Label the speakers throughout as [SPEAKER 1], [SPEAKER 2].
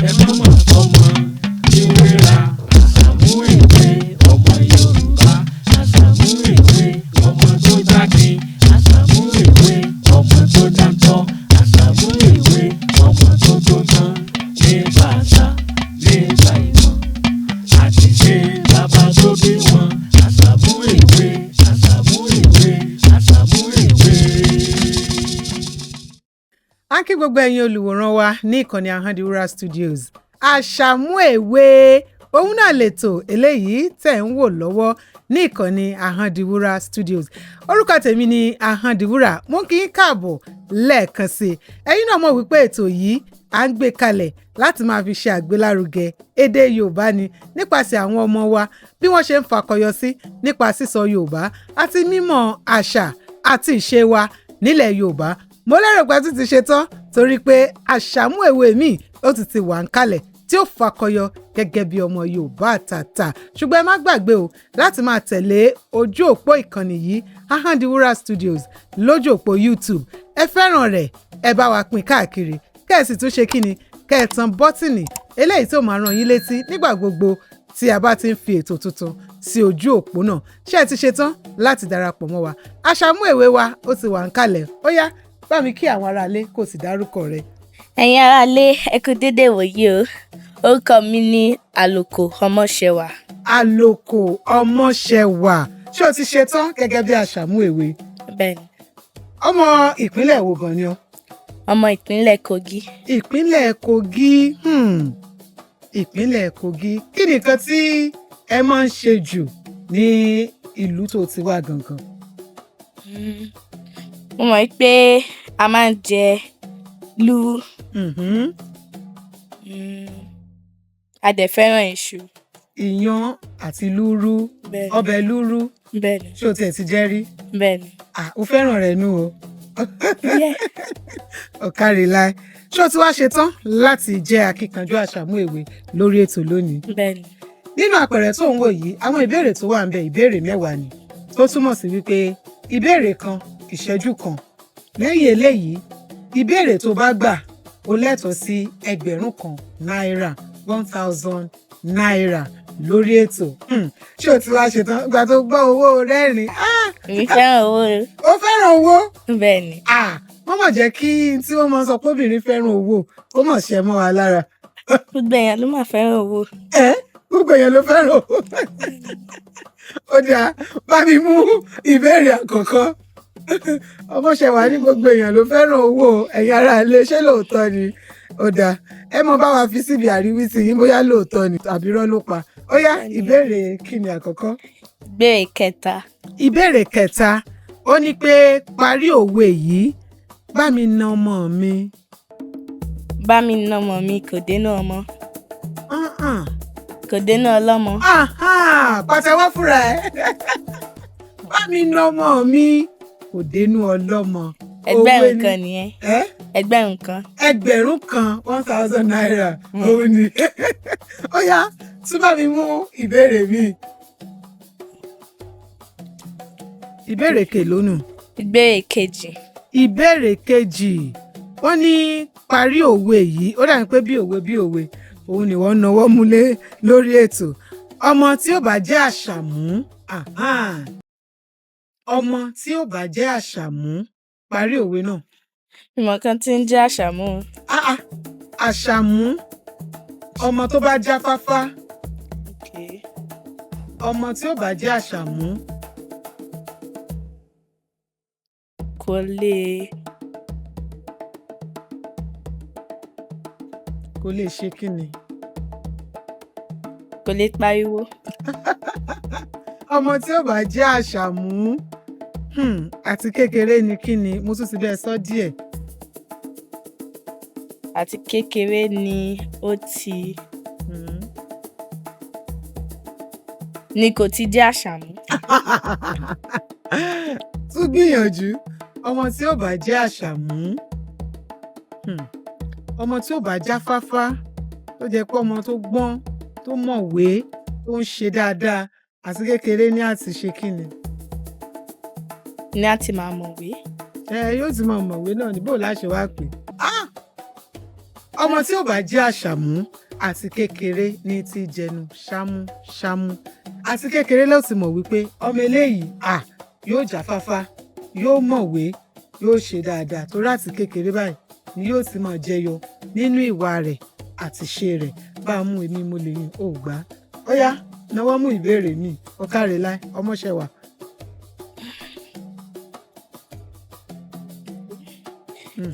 [SPEAKER 1] Ẹ má mà fọmọ níwéra. Àṣàmú Èwe ọmọ Yorùbá. Àṣàmú Èwe ọmọ tó gbákin. Àṣàmú Èwe ọmọ tó dáńtọ́. Àṣàmú Èwe ọmọ tó tó tán. Nípa àṣà, nípa ìmọ̀ àti ṣe bàbá tó bí wọn. Àṣàmú Èwe, Àṣàmú Èwe, Àṣàmú Èwe.
[SPEAKER 2] A kí gbogbo ẹ̀yin olùwòran wa ní ìkànnì Ahandiwura Studios. Àṣàmú Èwe òun náà lètò eléyìí tẹ̀ ń wò lọ́wọ́ ní ìkànnì Ahandiwura Studios. Orúkọ tèmi ni Ahandiwura. Mo kí n káàbọ̀ lẹ́ẹ̀kan sí i. Ẹ̀yin náà mọ̀ wípé ètò yìí à ń gbé kalẹ̀ láti máa fi ṣe àgbélárugẹ èdè Yorùbá ni nípasẹ̀ àwọn ọmọ wa, bí wọ́n ṣe ń fakọyọ sí nípa sísọ Yorùbá àti mímọ̀ àṣà àti ìṣe wa nílẹ̀ Yorùbá. Mo lérò pé tún ti ṣe tán, torí pé Àṣàmú Èwe mi ó ti ti wà ń kalẹ̀ tí ó fakọyọ gẹ́gẹ́ bí ọmọ Yorùbá àtàtà. Ṣùgbọ́n ẹ má gbàgbé o láti máa tẹ̀lé ojú òpó ìkànnì yìí, Ahandiwura Studios, lójú òpó YouTube. Ẹ fẹ́ràn rẹ̀, ẹ bá wa pín káàkiri, kẹ́ ẹ sì tún ṣe kíni, kẹ́ ẹ tan bọ́tìnì eléyìí tó máa rán yín létí nígbà gbogbo tí a bá ti ń fi ètò tuntun sí ojú òpó náà. Ṣé ẹ ti ṣe tán láti darapọ̀ mọ́ wa? Àṣàmú Èwe wa ó ti wà ń kalẹ̀. Ó yá, bá mi kí àwọn aráalé, kó sì dárúkọ rẹ̀.
[SPEAKER 3] Ẹ̀yin aráalé, ẹ kú dédé wòyí o. Orúkọ mi ní Àlòkò Ọmọṣẹwà.
[SPEAKER 2] Àlòkò Ọmọṣẹwà, ṣé o ti ṣe tán gẹ́gẹ́ bí Àṣàmú Èwe?
[SPEAKER 3] Bẹ́ẹ̀ni.
[SPEAKER 2] Ọmọ ìpínlẹ̀ wo gan ni ọ́?
[SPEAKER 3] Ọmọ ìpínlẹ̀ Kogi.
[SPEAKER 2] Ìpínlẹ̀ Kogi, Ìpínlẹ̀ Kogi. Kí ni nǹkan tí ẹ máa ń ṣe jù ní ìlú tó ti wá gangan?
[SPEAKER 3] Mo mọ̀ pé a máa ń jẹ lúrú. A dẹ̀ fẹ́ràn iṣu.
[SPEAKER 2] Iyán àti lúrú?
[SPEAKER 3] Bẹ́ẹ̀ni.
[SPEAKER 2] Ọbẹ̀ lúrú?
[SPEAKER 3] Bẹ́ẹ̀ni.
[SPEAKER 2] Ṣé o tiẹ̀ ti jẹ rí?
[SPEAKER 3] Bẹ́ẹ̀ni.
[SPEAKER 2] Ah, o fẹ́ràn rẹ̀ nú o.
[SPEAKER 3] Yeah.
[SPEAKER 2] Ọ̀kárìláì. Ṣé o ti wá ṣe tán láti jẹ́ akíkanjú Àṣàmú Èwe lórí ètò lónìí?
[SPEAKER 3] Bẹ́ẹ̀ni.
[SPEAKER 2] Nínú àpẹẹrẹ tó ń wò yìí, àwọn ìbéèrè tó wà ń bẹ, ìbéèrè 10 ni, tó túmọ̀ sí wípé ìbéèrè kan, ìṣẹ́jú kan. Lẹ́yìn eléyìí, ìbéèrè tó bá gbà, ó lẹ́tọ̀ọ́ sí 1000 náírà, ₦1,000 lórí ètò. Ṣé o ti wá ṣetán? Ìgbà tó gbọ́ owó, rẹ́rìn-ín. Ah!
[SPEAKER 3] Èmi fẹ́ràn owó.
[SPEAKER 2] Ó fẹ́ràn owó?
[SPEAKER 3] Bẹ́ẹ̀ni.
[SPEAKER 2] Ah, wọ́n mọ̀ jẹ́ kí tí wọ́n máa ń sọ pé obìnrin fẹ́ràn owó ó mọ̀ ṣe mọ́ wa lára.
[SPEAKER 3] Gbogbo èèyàn ló máa fẹ́ràn owó.
[SPEAKER 2] Ẹ gbogbo èèyàn ló fẹ́ràn owó. Ó dáa, bá mi mú ìbéèrè àkọ́kọ́. Ọmọṣẹ́wà ní gbogbo èèyàn ló fẹ́ràn owó. Ẹ̀yin ará ilé, ṣé lóòótọ́ ni? Ó dáa, ẹ mọ bá wa fi síbi àríwísí yín bóyá lóòótọ́ ni tàbí irọ́ ló pa. Ó yá, ìbéèrè kí ni àkọ́kọ́?
[SPEAKER 3] Ìbéèrè kẹta.
[SPEAKER 2] Ìbéèrè kẹta, ó ní pé parí òwe yìí: bá mi na ọmọ mi.
[SPEAKER 3] Bá mi nà ọmọ mi kò dénú ọmọ.
[SPEAKER 2] Uh-uh.
[SPEAKER 3] Kò dénú ọlọ́mọ.
[SPEAKER 2] Aha, pàtẹ́wọ́ fúnra ẹ̀. Bá mi na ọmọ mi kò dénú ọlọ́mọ.
[SPEAKER 3] Ẹgbẹ̀rún
[SPEAKER 2] Òwe ni.
[SPEAKER 3] kan nìyẹn.
[SPEAKER 2] Ẹ́?
[SPEAKER 3] 1000.
[SPEAKER 2] 1000, ₦1,000 òun ni. Ó yá, tún bá mi mú ìbéèrè mi. Ìbéèrè kèlónù?
[SPEAKER 3] Ìbéèrè kejì.
[SPEAKER 2] Ìbéèrè kejì, wọ́n ní parí òwe yìí. Ó dàbí pé bí òwe bí òwe òun ni wọ́n náwó múlé lórí ètò. Ọmọ tí ó bá jẹ́ Àṣàmú, ahan. Ọmọ tí ó bá jẹ́ Àṣàmú, parí òwe náà.
[SPEAKER 3] Ìmọ̀ kan tí ń jẹ́ Àṣàmú.
[SPEAKER 2] Ah, ah, Àṣàmú, ọmọ tó bá jáfáfá. Ọmọ tí ó bá jẹ́ Àṣàmú.
[SPEAKER 3] Kò lè.
[SPEAKER 2] Kò lè ṣe kí ni?
[SPEAKER 3] Kò lè pariwo.
[SPEAKER 2] Ọmọ tí ó bá jẹ́ Àṣàmú, àti kékeré ni kí ni? Mo tún ti bẹ́ẹ̀ sọ díẹ̀.
[SPEAKER 3] Àti kékeré ni ó ti ni kò ti jẹ́ Àṣàmú.
[SPEAKER 2] Tún gbìyànjú. Ọmọ tí ó bá jẹ́ Àṣàmú, ọmọ tí ó bá jáfáfá, tó jẹ́ pé ọmọ tó gbọ́n, tó mọ̀wé, tó ń ṣe dáadáa, àti kékeré ní àti ṣe kí ni?
[SPEAKER 3] Ní àti máa mọ̀wé.
[SPEAKER 2] Ẹ yóò ti máa mọ̀wé náà ní bó láṣẹ wá pè. Ah! Ọmọ tí ò bá jẹ́ Àṣàmú, àti kékeré ní ti jẹnu ṣámú ṣámú. Àti kékeré ló ti mọ̀ wípé ọmọ eléyìí à yóò jáfáfá, yóò mọ̀wé, yóò ṣe dáadáa, torí àti kékeré báyìí ni yóò ti máa jẹyọ nínú ìwà rẹ̀ àti ṣe rẹ̀. Bá a mú èmi mo lè yìn ó gbà á. Ó yá, náwó mú ìbéèrè mi. Ọ̀kàrẹ̀láì ọmọṣẹ́wà.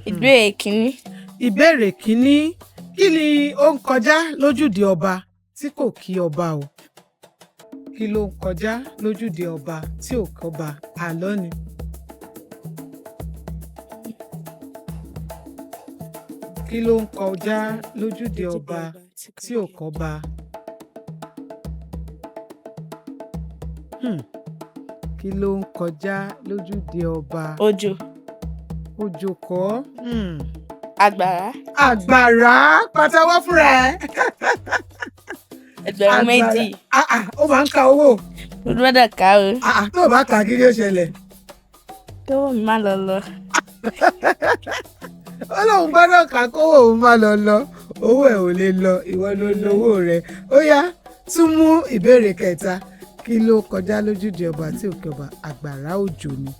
[SPEAKER 3] Ìbéèrè kìíní.
[SPEAKER 2] Ìbéèrè kínní: kí ni ó ń kọjá lójúde ọba tí kò kí ọba o? Kí ló ń kọjá lójúde ọba tí ò kọba? Àlọ́ ni. Kí ló ń kọjá lójúde ọba tí ò kọba? Hmm. Kí ló ń kọjá lójúde ọba?
[SPEAKER 3] Òjò.
[SPEAKER 2] Òjò kọ́.
[SPEAKER 3] Àgbàrá.
[SPEAKER 2] Àgbàrá, pàtẹ́wọ́ fúnra ẹ̀.
[SPEAKER 3] 2,000.
[SPEAKER 2] Ah, ah, ó máa ń ka owó.
[SPEAKER 3] Mo gbọ́dọ̀ kà o.
[SPEAKER 2] Ah, ah, tó o bá kà á, kí ni ó ṣẹlẹ̀?
[SPEAKER 3] Kówó mi má lọ lọ.
[SPEAKER 2] Ó lóun gbọ́dọ̀ kà kówó òun má lọ lọ. Owó ẹ̀ ò lè lọ, ìwọ ló lówó rẹ̀. Ó yá, tún mú ìbéèrè kẹta. Kí ló kọjá lójúde ọba tí òkè ọba? Àgbàrá òjò ni.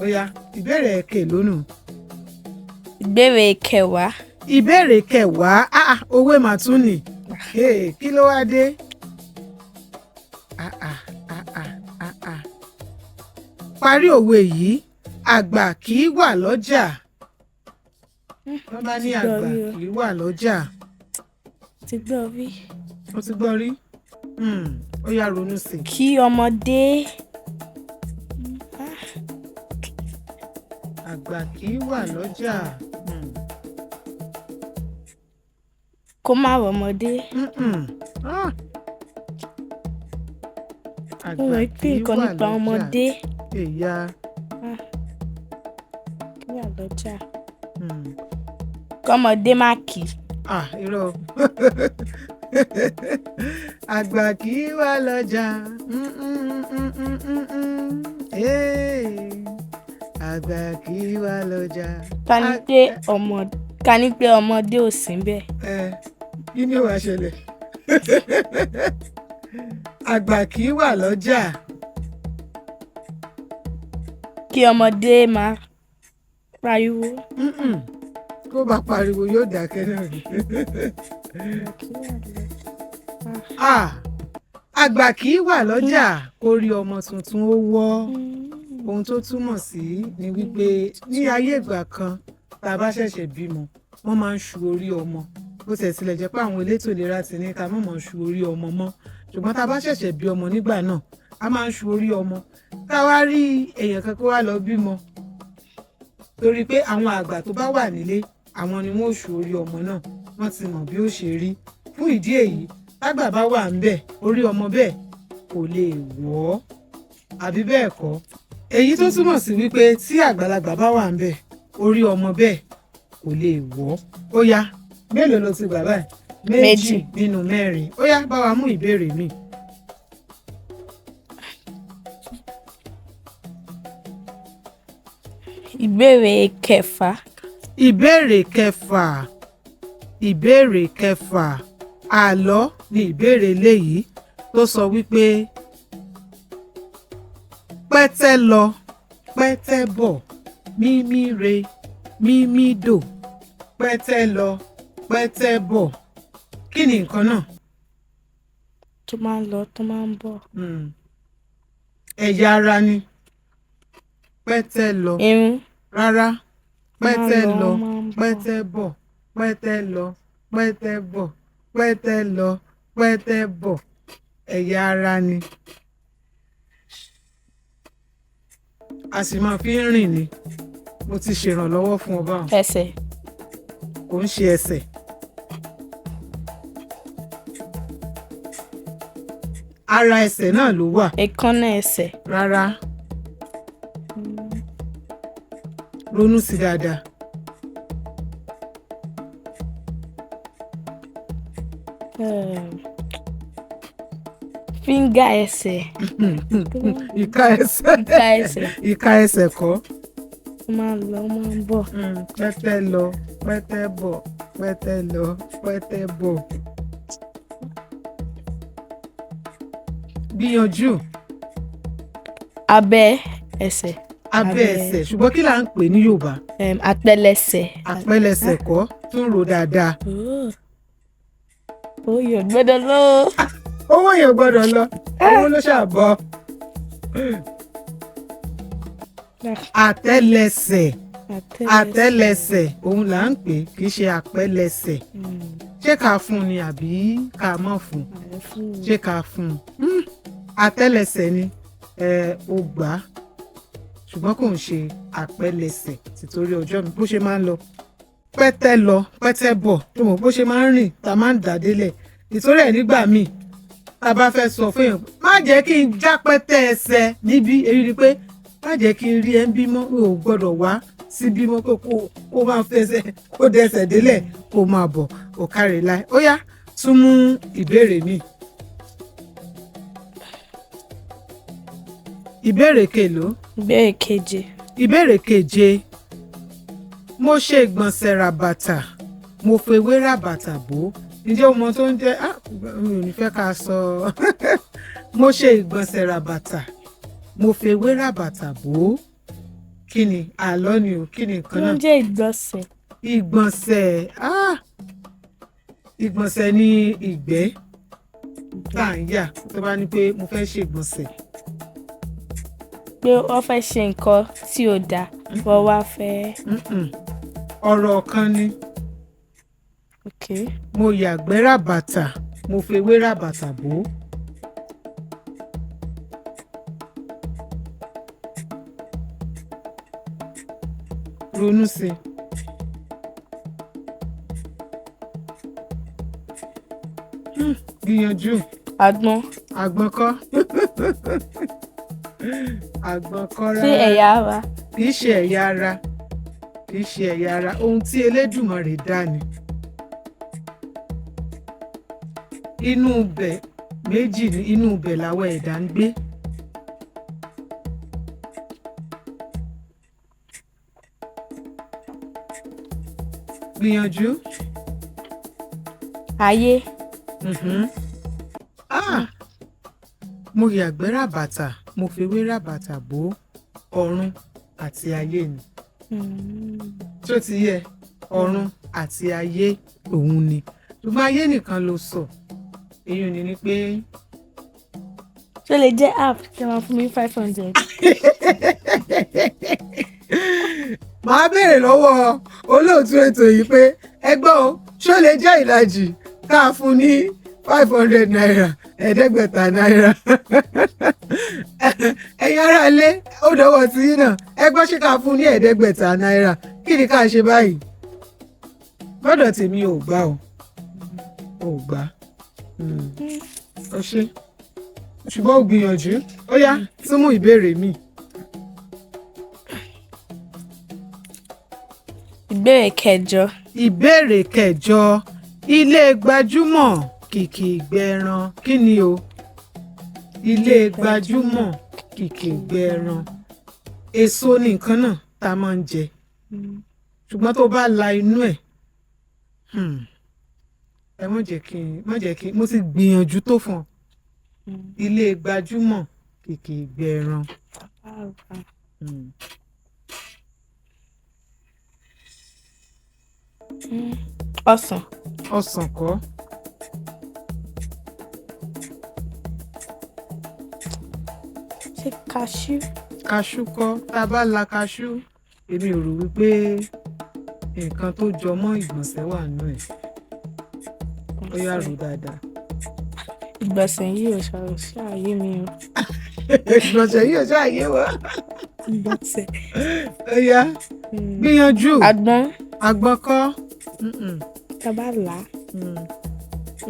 [SPEAKER 2] Ó yá, ìbéèrè ẹ̀kẹ́ lónìí.
[SPEAKER 3] Ìbéèrè kẹwàá.
[SPEAKER 2] Ìbéèrè kẹwàá. Ah, ah, owó mà tún nì. Hey, kí ló wá dé? Ah, ah, ah, ah, ah, ah. Parí òwe yìí: àgbà kì í wà lọ́jà. Wọ́n bá ní
[SPEAKER 3] Ti gbọ́
[SPEAKER 2] àgbà
[SPEAKER 3] rí o.
[SPEAKER 2] kì í wà lọ́jà.
[SPEAKER 3] Ti gbọ́ rí.
[SPEAKER 2] Ó ti gbọ́ rí. Ó yá, ronú sí i.
[SPEAKER 3] Kí ọmọdé.
[SPEAKER 2] Àgbà kì í wà lọ́jà.
[SPEAKER 3] Kó má rọmọdé.
[SPEAKER 2] Mm-mm. Ah.
[SPEAKER 3] Mo
[SPEAKER 2] Àgbà
[SPEAKER 3] rò pé
[SPEAKER 2] kì í
[SPEAKER 3] nǹkan
[SPEAKER 2] wà
[SPEAKER 3] nípa
[SPEAKER 2] lọ́jà.
[SPEAKER 3] ọmọdé.
[SPEAKER 2] Èyà.
[SPEAKER 3] Kí wà lọ́jà.
[SPEAKER 2] Kọ́mọdé
[SPEAKER 3] Kọ́mọdé má kì í.
[SPEAKER 2] Ah, irọ́. Àgbà kì í wà lọ́jà. Mm, mm, mm, mm, mm, mm. Hey. Àgbà kì í wà lọ́jà.
[SPEAKER 3] Ká ní pé ọmọ ká ní pé ọmọdé ò sí ńbẹ̀.
[SPEAKER 2] Ẹ kí ni ó wàá ṣẹlẹ̀? Àgbà kì í wà lọ́jà.
[SPEAKER 3] Kí ọmọdé má pariwo.
[SPEAKER 2] Mm-mm. Kó bá pariwo yóò dákẹ́ náà ni. Ah, àgbà kì í wà lọ́jà kó rí ọmọ tuntun ó wọ́. Ohun tó túmọ̀ sí ni wípé ní ayé ìgbà kan, tá a bá ṣẹ̀ṣẹ̀ bímọ, wọ́n máa ń ṣu orí ọmọ. Bó tiẹ̀ tilẹ̀ jẹ́ pé àwọn elétò ìlera ti ní ká má máa ṣu orí ọmọ mọ́, ṣùgbọ́n tá a bá ṣẹ̀ṣẹ̀ bí ọmọ nígbà náà, a máa ń ṣu orí ọmọ. Tá a wá rí èèyàn kan kó wá lọ bímọ, torí pé àwọn àgbà tó bá wà nílé, àwọn ni wọ́n ó ṣu orí ọmọ náà, wọ́n ti mọ̀ bí ó ṣe rí. Fún ìdí èyí, tágbà bá wà ńbẹ̀, orí ọmọ bẹ́ẹ̀ kò lè wọ́ ọ́, àbí bẹ́ẹ̀ kọ́? Èyí tó túmọ̀ sí wípé tí àgbàlagbà bá wà ńbẹ̀, orí ọmọ bẹ́ẹ̀ kò lè wọ́. Ó yá, mélòó ló ti gbà báyìí?
[SPEAKER 3] Méjì.
[SPEAKER 2] Nínú mẹ́rin. Ó yá, bá wa mú ìbéèrè mi.
[SPEAKER 3] Ìbéèrè kẹfà.
[SPEAKER 2] Ìbéèrè kẹfà. Ìbéèrè kẹfà, àlọ́ ni ìbéèrè eléyìí tó sọ wípé pẹ́tẹ́ lọ, pẹ́tẹ́ bọ̀, mímí re, mímí dò. Pẹ́tẹ́ lọ, pẹ́tẹ́ bọ̀, kí ni nǹkan náà?
[SPEAKER 3] Tó máa ń lọ, tó máa ń bọ̀.
[SPEAKER 2] Ẹ̀yà ara ni. Pẹ́tẹ́ lọ.
[SPEAKER 3] Irun.
[SPEAKER 2] Rárá. Pẹ́tẹ́
[SPEAKER 3] Máa ń
[SPEAKER 2] lọ,
[SPEAKER 3] lọ, máa ń bọ̀.
[SPEAKER 2] pẹ́tẹ́ bọ̀, pẹ́tẹ́ lọ, pẹ́tẹ́ bọ̀, pẹ́tẹ́ lọ, pẹ́tẹ́ bọ̀, ẹ̀yà ara ni. A sì máa fi ń rìn ni. Mo ti ṣèrànlọ́wọ́ fún ọba ọ̀hún.
[SPEAKER 3] Ẹsẹ̀.
[SPEAKER 2] Kò ń ṣe ẹsẹ̀. Ara ẹsẹ̀ náà ló wà.
[SPEAKER 3] Èékánná ẹsẹ̀.
[SPEAKER 2] Rárá, ronú sí dáadáa.
[SPEAKER 3] Fíńgà ẹsẹ̀.
[SPEAKER 2] Ìka ẹsẹ̀.
[SPEAKER 3] Ìka ẹsẹ̀.
[SPEAKER 2] Ìka ẹsẹ̀ kọ́.
[SPEAKER 3] Ó máa ń lọ, ó máa ń bọ̀.
[SPEAKER 2] Pẹ́tẹ́ lọ, pẹ́tẹ́ bọ̀. Pẹ́tẹ́ lọ, pẹ́tẹ́ bọ̀. Gbìyànjú.
[SPEAKER 3] Abẹ́ ẹsẹ̀.
[SPEAKER 2] Abẹ́
[SPEAKER 3] Abẹ́.
[SPEAKER 2] ẹsẹ̀, ṣùgbọ́n kí là ń pè ní Yorùbá?
[SPEAKER 3] Àpẹlẹsẹ̀.
[SPEAKER 2] Àpẹlẹsẹ̀ kọ́, tún rò dáadáa.
[SPEAKER 3] Ó yọ gbọ́dọ̀ lọ.
[SPEAKER 2] Owó yẹn ò gbọ́dọ̀ lọ, owó ló ṣàbọ̀. Àtẹ́lẹsẹ̀, àtẹ́lẹsẹ̀ òun là ń pè, kì í ṣe àpẹlẹsẹ̀. Ṣé ká fún un ni àbí ká má fún un? Ṣé ká fún un? Àtẹ́lẹsẹ̀ ni ẹ ó gbà á, ṣùgbọ́n kò ń ṣe àpẹlẹsẹ̀ títorí ọjọ́ mi bó ṣe máa ń lọ. Pẹ́tẹ́ lọ, pẹ́tẹ́ bọ̀, tó mọ̀ bó ṣe máa ń rìn tá a máa ń dà délẹ̀. Ìtorí ẹ̀ nígbà míì tá a bá fẹ́ sọ fún èèyàn, má jẹ́ kí n já pẹ́tẹ́ ẹsẹ̀ níbí, èyí ni pé má jẹ́ kí n rí ẹ ń bímọ, o ò gbọ́dọ̀ wá sí bímọ pé kó máa fẹsẹ̀ kó dẹsẹ̀ délẹ̀ kó máa bọ̀. Ò káre láì. Ó yá, tún mú ìbéèrè mi. Ìbéèrè kelòó?
[SPEAKER 3] Ìbéèrè keje.
[SPEAKER 2] Ìbéèrè keje. Mo ṣe ìgbọ̀nsẹ̀ ràbàtà, mo fewé ràbàtà bò ó. Ǹjẹ́ o mọ tó ń jẹ́? Ah, mi ò ní fẹ́ ká sọ. Mo ṣe ìgbọ̀nsẹ̀ ràbàtà, mo fewé ràbàtà bò ó. Kí ni àlọ́ ni o? Kí ni
[SPEAKER 3] Kí
[SPEAKER 2] nǹkan
[SPEAKER 3] ló
[SPEAKER 2] náà?
[SPEAKER 3] ń jẹ́ ìgbọ̀nsẹ̀?
[SPEAKER 2] Ìgbọ̀nsẹ̀, ah, ìgbọ̀nsẹ̀ ni ìgbẹ́ tá à ń yà tó bá ní pé mo fẹ́ ṣe ìgbọ̀nsẹ̀.
[SPEAKER 3] Pé wọ́n fẹ́ ṣe nǹkan tí ò dáa, wọ́n wá fẹ́.
[SPEAKER 2] Mm-mm. Ọ̀rọ̀ kan ni.
[SPEAKER 3] Ok.
[SPEAKER 2] Mo yàgbẹ́ ràbàtà, mo fewé ràbàtà bò ó. Ronú sí i. Gbìyànjú.
[SPEAKER 3] Àgbọn.
[SPEAKER 2] Àgbọn kọ́. Àgbọn kọ́
[SPEAKER 3] Sí
[SPEAKER 2] rárá.
[SPEAKER 3] ẹ̀yà ara.
[SPEAKER 2] Kì í ṣe ẹ̀yà ara. Kì í ṣe ẹ̀yà ara. Ohun tí Elédùmarè dá ni. Inú ibẹ̀ méjì ni, inú ibẹ̀ làwọn ẹ̀dá ń gbé. Gbìyànjú.
[SPEAKER 3] Ayé.
[SPEAKER 2] Mhm. Ah! Mo yàgbẹ́ ràbàtà, mo fewé ràbàtà bò ó. Ọ̀run àti ayé ni. Tó ti yẹ, ọ̀run àti ayé òun ni. Ṣùgbọ́n ayé nìkan ló sọ. Èyí ò ní ní pé
[SPEAKER 3] Ṣé o lè jẹ́ app tí wọ́n fún mi 500?
[SPEAKER 2] Màá béèrè lọ́wọ́ olóòtú ètò yìí pé ẹgbọ́n o, ṣó lè jẹ́ ìlàjì ká fún ní ₦500, ₦500. Ẹ̀yin ará ilé, ó dọwọ́ tí yín náà. Ẹgbọ́n, ṣé ká fún ní ₦500? Kí ni ká ṣe báyìí? Lọ́dọ̀ tèmi ò gbà o, ò gbà. Ó ṣe, ṣùgbọ́n ó gbìyànjú. Ó yá, tún mú ìbéèrè mi.
[SPEAKER 3] Ìbéèrè kẹjọ.
[SPEAKER 2] Ìbéèrè kẹjọ. Ilé gbajúmọ̀ kìkì ìgbẹ́ran, kí ni o? Ilé gbajúmọ̀ kìkì ìgbẹ́ran. Èso ni nǹkan náà tá a máa ń jẹ, ṣùgbọ́n tó bá la inú ẹ̀, ẹ má jẹ́ kí n má jẹ́ kí n mo ti gbìyànjú tó fún ọ. Ilé gbajúmọ̀ kìkì ìgbẹ́ran.
[SPEAKER 3] Ọsàn.
[SPEAKER 2] Ọsàn kọ́.
[SPEAKER 3] Ṣé kaṣú?
[SPEAKER 2] Kaṣú kọ́. Tá a bá la kaṣú, èmi ò rò wípé nǹkan tó jọ mọ́ ìgbọ̀nsẹ̀ wà nínú ẹ̀. Ó yá, rò dáadáa.
[SPEAKER 3] Ìgbọ̀nsẹ̀ yìí ò ṣàyè mi o.
[SPEAKER 2] Ìgbọ̀nsẹ̀ yìí ò ṣàyè wá.
[SPEAKER 3] Ìgbọ̀nsẹ̀.
[SPEAKER 2] Ó yá, gbìyànjú.
[SPEAKER 3] Àgbọn.
[SPEAKER 2] Àgbọn kọ́.
[SPEAKER 3] Tá a bá là á.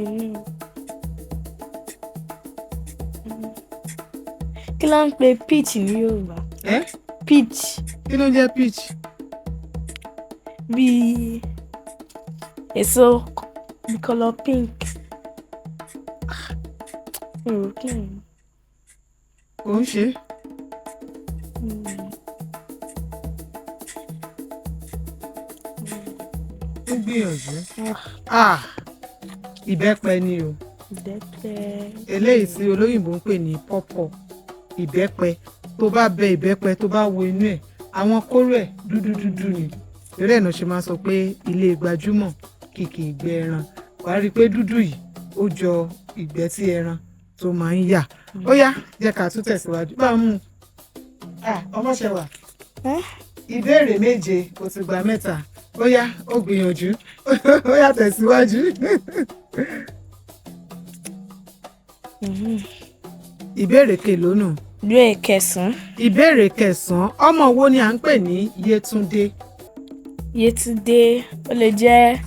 [SPEAKER 3] Inú. Kí ló ń pe peach ní Yorùbá?
[SPEAKER 2] Ẹ́?
[SPEAKER 3] Peach.
[SPEAKER 2] Kí ló ń jẹ́ peach?
[SPEAKER 3] Bíi èso bí colour pink. Mi ò rò kí ni.
[SPEAKER 2] Kò ń ṣe. Ó gbìyànjú. gbìyànjú. Ah, ìbẹ́pẹ ni o.
[SPEAKER 3] Ìbẹ́pẹ.
[SPEAKER 2] Eléyìí tí olóyìnbó ń pè ní pọ́pọ̀. Ìbẹ́pẹ, tó bá bẹ ìbẹ́pẹ, tó bá wo inú ẹ̀, àwọn kóró ẹ̀ dúdú dúdú ni. Eré ẹ̀ náà ṣe máa sọ pé ilé gbajúmọ̀ kìkì ìgbẹ́ ẹran. Wàá rí i pé dúdú yìí ó jọ ìgbẹ́ tí ẹran tó máa ń yà. Ó yá, jẹ́ ká tún tẹ̀síwájú. Bá a mú un. Ah, Ọmọṣẹwà.
[SPEAKER 3] Eh?
[SPEAKER 2] Ìbéèrè méje, o ti gba mẹ́ta. Ó yá, ó gbìyànjú. Ó yá, tẹ̀síwájú. Ìbéèrè kelòó nù?
[SPEAKER 3] Ìbéèrè kẹsàn-án.
[SPEAKER 2] Ìbéèrè kẹsàn-án. Ọmọ wo ni à ń pè ní Yétúndé?
[SPEAKER 3] Yétúndé, ó lè jẹ́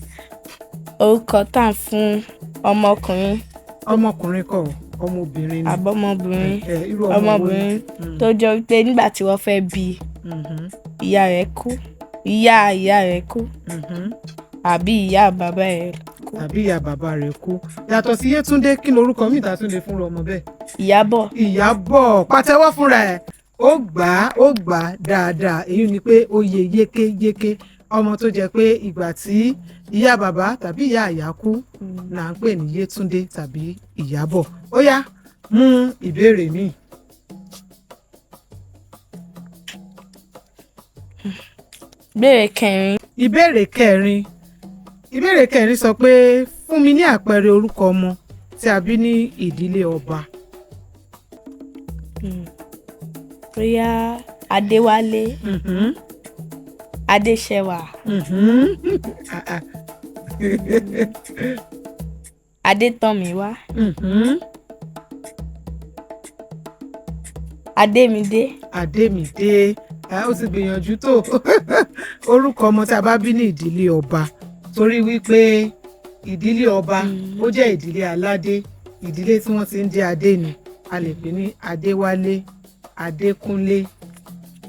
[SPEAKER 3] orúkọ tá à ń fún ọmọkùnrin.
[SPEAKER 2] Ọmọkùnrin kọ́ o, ọmọbìnrin ni.
[SPEAKER 3] Àbọ́mọbìnrin.
[SPEAKER 2] Ẹ, irú ọmọ wo ni?
[SPEAKER 3] Ọmọbìnrin tó jẹ́ wípé nígbà tí wọ́n fẹ́ bí i, ìyá rẹ̀ kú, ìyá ìyá rẹ̀ kú, àbí ìyá bàbá rẹ̀ kú.
[SPEAKER 2] Tàbí ìyá bàbá rẹ̀ kú. Yàtọ̀ sí Yétúndé, kí lorúkọ míì tá a tún lè fún ọmọ bẹ́ẹ̀?
[SPEAKER 3] Ìyábọ̀.
[SPEAKER 2] Ìyábọ̀. Pàtẹ́wọ́ fúnra ẹ̀. Ó gbà á, ó gbà á dáadáa. Èyí ni pé ó yẹ yékéyéké. Ọmọ tó jẹ́ pé ìgbà tí ìyá bàbá tàbí ìyá ìyá kú là ń pè ní Yétúndé tàbí Ìyábọ̀. Ó yá, mú ìbéèrè míì.
[SPEAKER 3] Ìbéèrè kẹrin.
[SPEAKER 2] Ìbéèrè kẹrin. Ìbéèrè kẹrin sọ pé, fún mi ní àpẹẹrẹ orúkọ ọmọ tí a bí ní ìdílé ọba.
[SPEAKER 3] Bóyá Adéwálé, Adéṣẹwà,
[SPEAKER 2] Ah, ah.
[SPEAKER 3] Adétọ̀míwá, Adémidé.
[SPEAKER 2] Adémídé. Ah, ó ti gbìyànjú tó. Orúkọ ọmọ tí a bá bí ní ìdílé ọba, torí wípé ìdílé ọba ó jẹ́ ìdílé aládé, ìdílé tí wọ́n ti ń dé adé ni. A lè pè ní Adéwálé, Adékúnlé,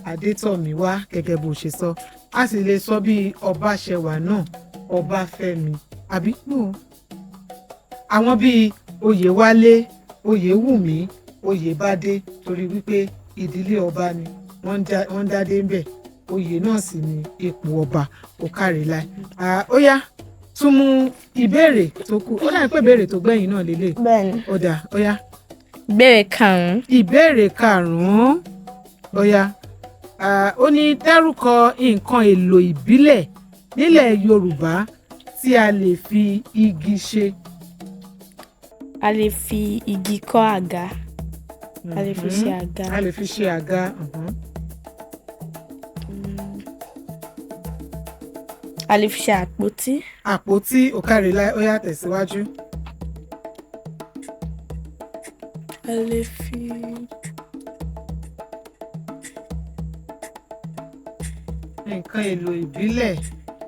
[SPEAKER 2] Adétọ̀míwá, gẹ́gẹ́ bó ṣe sọ. A sì lè sọ bíi Ọbaṣẹwà náà, Ọbáfẹ́mi, àbí no, àwọn bíi Oyèwálé, Oyèwùmí, Oyèbádé, torí wípé ìdílé ọba ni wọ́n ń dádé ń bẹ̀, oyè náà sì ni ipò ọba. Ó kárí láì. Ó yá, tún mú ìbéèrè tó kù. Ó dàbí pé ìbéèrè tó gbẹ̀yìn náà lélẹ̀.
[SPEAKER 3] Bẹ́ẹ̀ni.
[SPEAKER 2] Ó dà, ó yá.
[SPEAKER 3] Ìbéèrè karùn-ún.
[SPEAKER 2] Ìbéèrè karùn-ún. Ó yá. Ó ní, dárúkọ nǹkan èlò ìbílẹ̀ nílẹ̀ Yorùbá tí a lè fi igi ṣe.
[SPEAKER 3] A lè fi igi kọ́ àga. A lè fi ṣe àga.
[SPEAKER 2] A lè fi ṣe àga.
[SPEAKER 3] A lè fi ṣe àpótí.
[SPEAKER 2] Àpótí. Ó kárí láì. Ó yá, tẹ̀síwájú.
[SPEAKER 3] A lè fi
[SPEAKER 2] Nǹkan èlò ìbílẹ̀,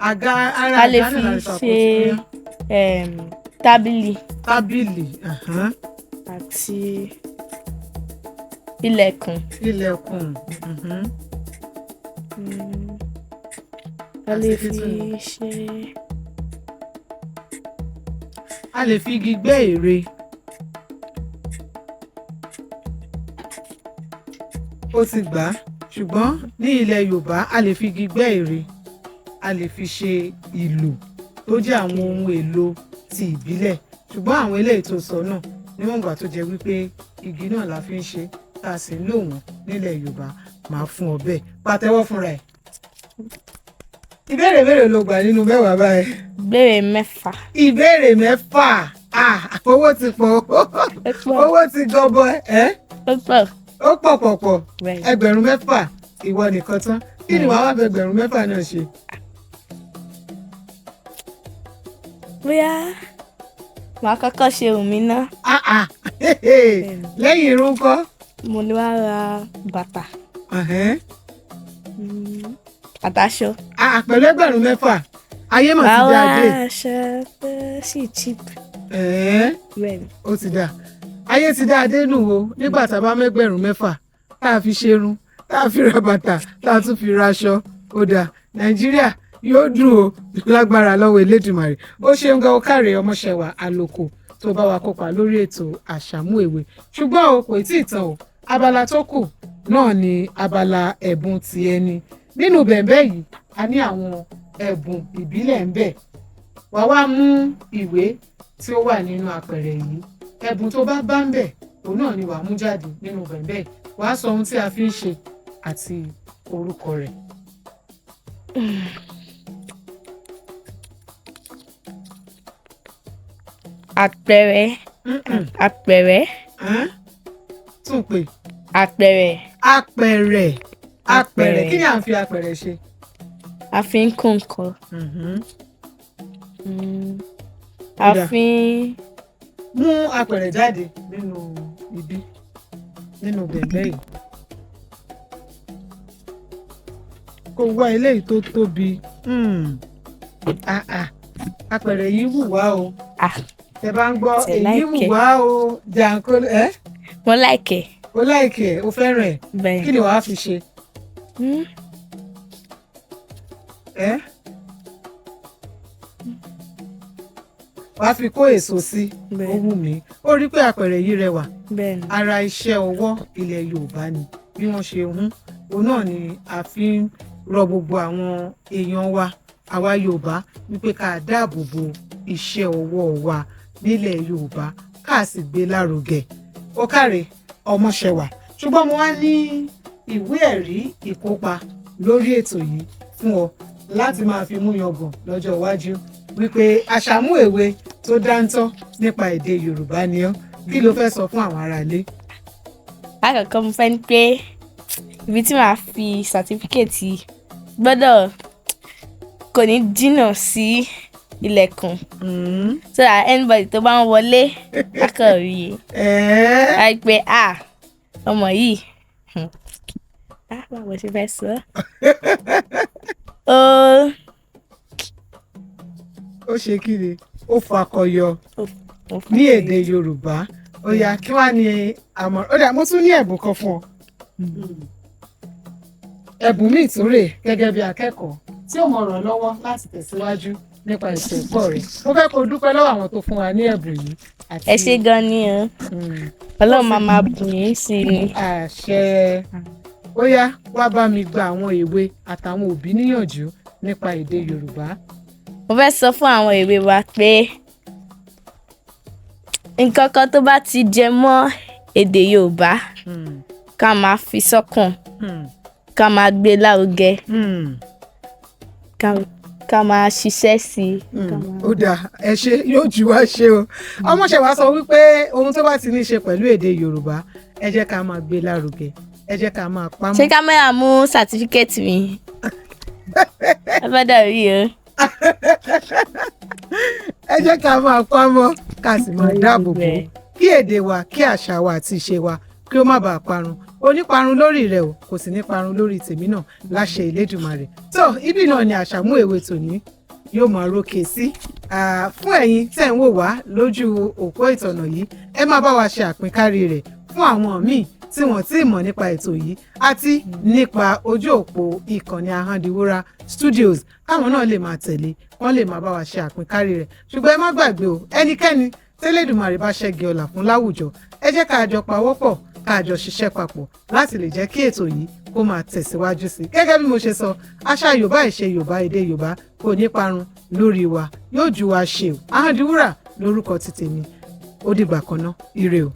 [SPEAKER 2] àga, ara
[SPEAKER 3] A lè
[SPEAKER 2] àga
[SPEAKER 3] fi
[SPEAKER 2] náà la lè sọ.
[SPEAKER 3] ṣe
[SPEAKER 2] Àpótí, ó yá.
[SPEAKER 3] Tábìlì
[SPEAKER 2] Tábìlì.
[SPEAKER 3] Àti ilẹ̀kùn.
[SPEAKER 2] Ilẹ̀kùn.
[SPEAKER 3] A lè
[SPEAKER 2] Àti
[SPEAKER 3] fi
[SPEAKER 2] kí tún ni?
[SPEAKER 3] ṣe
[SPEAKER 2] A lè fi igi gbẹ́ ère. Ó ti gbà á, ṣùgbọ́n ní ilẹ̀ Yorùbá, a lè fi igi gbẹ́ ère, a lè fi ṣe ìlù tó jẹ́ àwọn ohun èlò ti ìbílẹ̀. Ṣùgbọ́n àwọn eléyìí tó sọ náà, níwọ̀n ìgbà tó jẹ́ wípé igi náà la fi ń ṣe, tá a sì ń lò wọ́n nílẹ̀ Yorùbá, máa fún ọ bẹ́ẹ̀. Pàtẹ́wọ́ fúnra ẹ̀. Ìbéèrè mélòó ló gbà nínú mẹ́wàá báyìí?
[SPEAKER 3] Ìbéèrè mẹ́fà.
[SPEAKER 2] Ìbéèrè mẹ́fà. Ah, owó ti pọ̀.
[SPEAKER 3] Ó pọ̀.
[SPEAKER 2] Owó ti gọbọ ẹ.
[SPEAKER 3] Ó pọ̀.
[SPEAKER 2] Ó pọ̀ pọ̀ pọ̀.
[SPEAKER 3] Bẹ́ẹ̀ni.
[SPEAKER 2] 6,000, ìwọ nìkan tán. Kí ni wàá wá fẹ́ 6,000 náà ṣe?
[SPEAKER 3] Bóyá màá kọ́kọ́ ṣe irun mi ná.
[SPEAKER 2] Ah, ah. Lẹ́yìn irun kọ́?
[SPEAKER 3] Mo ní wá ra bàtà àtàṣọ.
[SPEAKER 2] Ah, pẹ̀lú 6,000, ayé mà ti
[SPEAKER 3] Màá
[SPEAKER 2] dá
[SPEAKER 3] wá
[SPEAKER 2] dé.
[SPEAKER 3] aṣọ tó sì cheap.
[SPEAKER 2] Ẹ̀ẹ́.
[SPEAKER 3] Bẹ́ẹ̀ni.
[SPEAKER 2] Ó ti dà, ayé ti dá adé nù o. Nígbà tá a bá mẹ́gbẹ̀rún 6 tá a fi ṣerun, tá a fi ra bàtà, tá a tún fi ra aṣọ, ó dà, Nàìjíríà yóò dùn o lágbára lọ́wọ́ Elédùmarè. Ó ṣeun gan, ó káre, Ọmọṣẹwà Àlòkò, tó bá wa kópa lórí ètò Àṣàmú Èwe. Ṣùgbọ́n o kò tí ì tán o. Abala tó kù náà ni abala ẹ̀bùn ti ẹni. Nínú bẹ̀m̀bẹ̀ yìí, a ní àwọn ẹ̀bùn ìbílẹ̀ ń bẹ. Wàá wá mú ìwé tí ó wà nínú apẹ̀rẹ̀ yìí. Ẹ̀bùn tó bá bá ń bẹ̀, òun náà ni wàá mú jáde nínú bẹ̀m̀bẹ̀. Wàá sọ ohun tí a fi ń ṣe àti orúkọ rẹ̀.
[SPEAKER 3] Àpẹẹrẹ. Àpẹẹrẹ.
[SPEAKER 2] Ẹ́n? Tún pè.
[SPEAKER 3] Àpẹẹrẹ.
[SPEAKER 2] Apẹ̀rẹ̀, apẹ̀rẹ̀.
[SPEAKER 3] Apẹ̀rẹ̀.
[SPEAKER 2] Kí ni à ń fi apẹ̀rẹ̀ ṣe?
[SPEAKER 3] A fi ń kó nǹkan. A
[SPEAKER 2] Ó dáa.
[SPEAKER 3] fi ń
[SPEAKER 2] Mú apẹ̀rẹ̀ jáde nínú ibi, nínú bẹ̀m̀bẹ̀ yìí. Kó wá eléyìí tó tóbi. Ah, ah. Apẹ̀rẹ̀ yìí wù wá o.
[SPEAKER 3] Ah.
[SPEAKER 2] Tẹ bá ń gbọ́,
[SPEAKER 3] Tẹ
[SPEAKER 2] èyí wù
[SPEAKER 3] like ẹ̀.
[SPEAKER 2] wá o, jàǹkó ẹ.
[SPEAKER 3] Mo like ẹ̀.
[SPEAKER 2] O like ẹ̀, o fẹ́ràn ẹ̀.
[SPEAKER 3] Bẹ́ẹ̀.
[SPEAKER 2] Kí ni wàá fi ṣe? Ẹ wàá fi kó èso sí. Ó
[SPEAKER 3] Bẹ́ẹ̀.
[SPEAKER 2] wù mí. Ó rí pé apẹ̀rẹ̀ yìí rẹwà.
[SPEAKER 3] Bẹ́ẹ̀ ni.
[SPEAKER 2] Ara iṣẹ́ ọwọ́ ilẹ̀ Yorùbá ni bí wọ́n ṣe hún. Òun náà ni a fi ń rọ gbogbo àwọn èèyàn wa, àwa Yorùbá, wípé ká dáàbò bo iṣẹ́ ọwọ́ wa nílẹ̀ Yorùbá, ká sì gbé lárugẹ. Ó káre, ọmọṣẹwà. Ṣùgbọ́n mo wá ní ìwé ẹ̀rí ìkópa lórí ètò yìí fún ọ láti máa fi mú yangàn lọ́jọ́ iwájú wípé Àṣàmú èwe tó dáńtọ́ nípa èdè Yorùbá ni ọ́. Kí ló fẹ́ sọ fún àwọn aráalé?
[SPEAKER 3] Lákọ̀ọ́kọ́, mo fẹ́ ní pé ibi tí màá fi sàtífíkẹ́ẹ̀tì gbọ́dọ̀ kò ní jìnnà sí ilẹ̀kùn, so that anybody tó bá ń wọlé á kàn rí i.
[SPEAKER 2] Ẹ̀ẹ́.
[SPEAKER 3] Á rí pé, ah, ọmọ yìí, ah, báwo ṣe fẹ́ sọ ọ́?
[SPEAKER 2] Ó ṣe kí ni? Ó fakọyọ
[SPEAKER 3] Ó
[SPEAKER 2] ní èdè Yorùbá. Ó yá, kí wàá ní àmọ̀ràn? Ó dà, mo tún ní ẹ̀bùn kan fún ọ. Ẹ̀bùn míì tún rè gẹ́gẹ́ bí akẹ́kọ̀ọ́ tí ó mọ̀ ràn lọ́wọ́ láti tẹ̀síwájú nípa ètò ẹ̀kọ́ rẹ̀. Mo fẹ́ kó o dúpẹ́ lọ́wọ́ àwọn tó fún wa ní ẹ̀bùn yìí àti
[SPEAKER 3] Ẹ ṣé gan ni o. Ọlọ́run máa máa bùn yín sí i ni.
[SPEAKER 2] Àṣẹ. Ó yá, wá bá mi gba àwọn èwe àtàwọn òbí níyànjú nípa èdè Yorùbá.
[SPEAKER 3] Mo fẹ́ sọ fún àwọn èwe wa pé nǹkan kan tó bá ti jẹ mọ́ èdè Yorùbá, ká máa fi sọ́kàn, ká máa gbé lárugẹ, ká máa ṣiṣẹ́ sí i.
[SPEAKER 2] Ó dáa, ẹ ṣe, yóò jù wá ṣe o. Ọmọṣẹ́wà sọ wípé ohun tó bá ti ní í ṣe pẹ̀lú èdè Yorùbá, ẹ jẹ́ ká máa gbé lárugẹ, ẹ jẹ́ ká máa pamọ́.
[SPEAKER 3] Ṣé kámẹ́rà mú sàtífíkẹ́ẹ̀tì mi? Ẹ fẹ́ dàrí o.
[SPEAKER 2] Ẹ jẹ́ ká máa pamọ́, ká sì máa dáàbò bò ó, kí èdè wa, kí àṣà wa àti ìṣe wa kí ó má bàa parun. Oníparun lórí rẹ o, kò sì ní parun lórí tèmi náà láṣẹ Ìlédùmarè. Tó ibi náà ni Àṣàmú èwe tòní yóò máa rókè sí. Fún ẹ̀yin tẹ́ ń wò wá lójú òpó ìtọ̀nà yìí, ẹ máa bá wa ṣe àpínkárí rẹ̀ fún àwọn míì tí wọ́n ti mọ̀ nípa ètò yìí àti nípa ojú òpó ìkànnì Ahandiwura Studios, káwọn náà lè máa tẹ̀lé, wọ́n lè máa bá wa ṣe àpínkárí rẹ̀. Ṣùgbọ́n ẹ má gbàgbé o, ẹnikẹ́ni tẹ́lẹ̀dùmarè bá ṣẹ́gi ọlà fún láwùjọ, ẹ jẹ́ ká jọ pawọ́pọ̀, ká jọ ṣiṣẹ́ papọ̀ láti lè jẹ́ kí ètò yìí kó máa tẹ̀síwájú sí i. Gẹ́gẹ́ bí mo ṣe sọ, àṣà Yorùbá, ìṣe Yorùbá, èdè Yorùbá kò ní parun lórí wa. Yóò ju wa ṣe o. Ahandiwura lórúkọ ti tèmi. Ó dìgbà kan ná, ire o.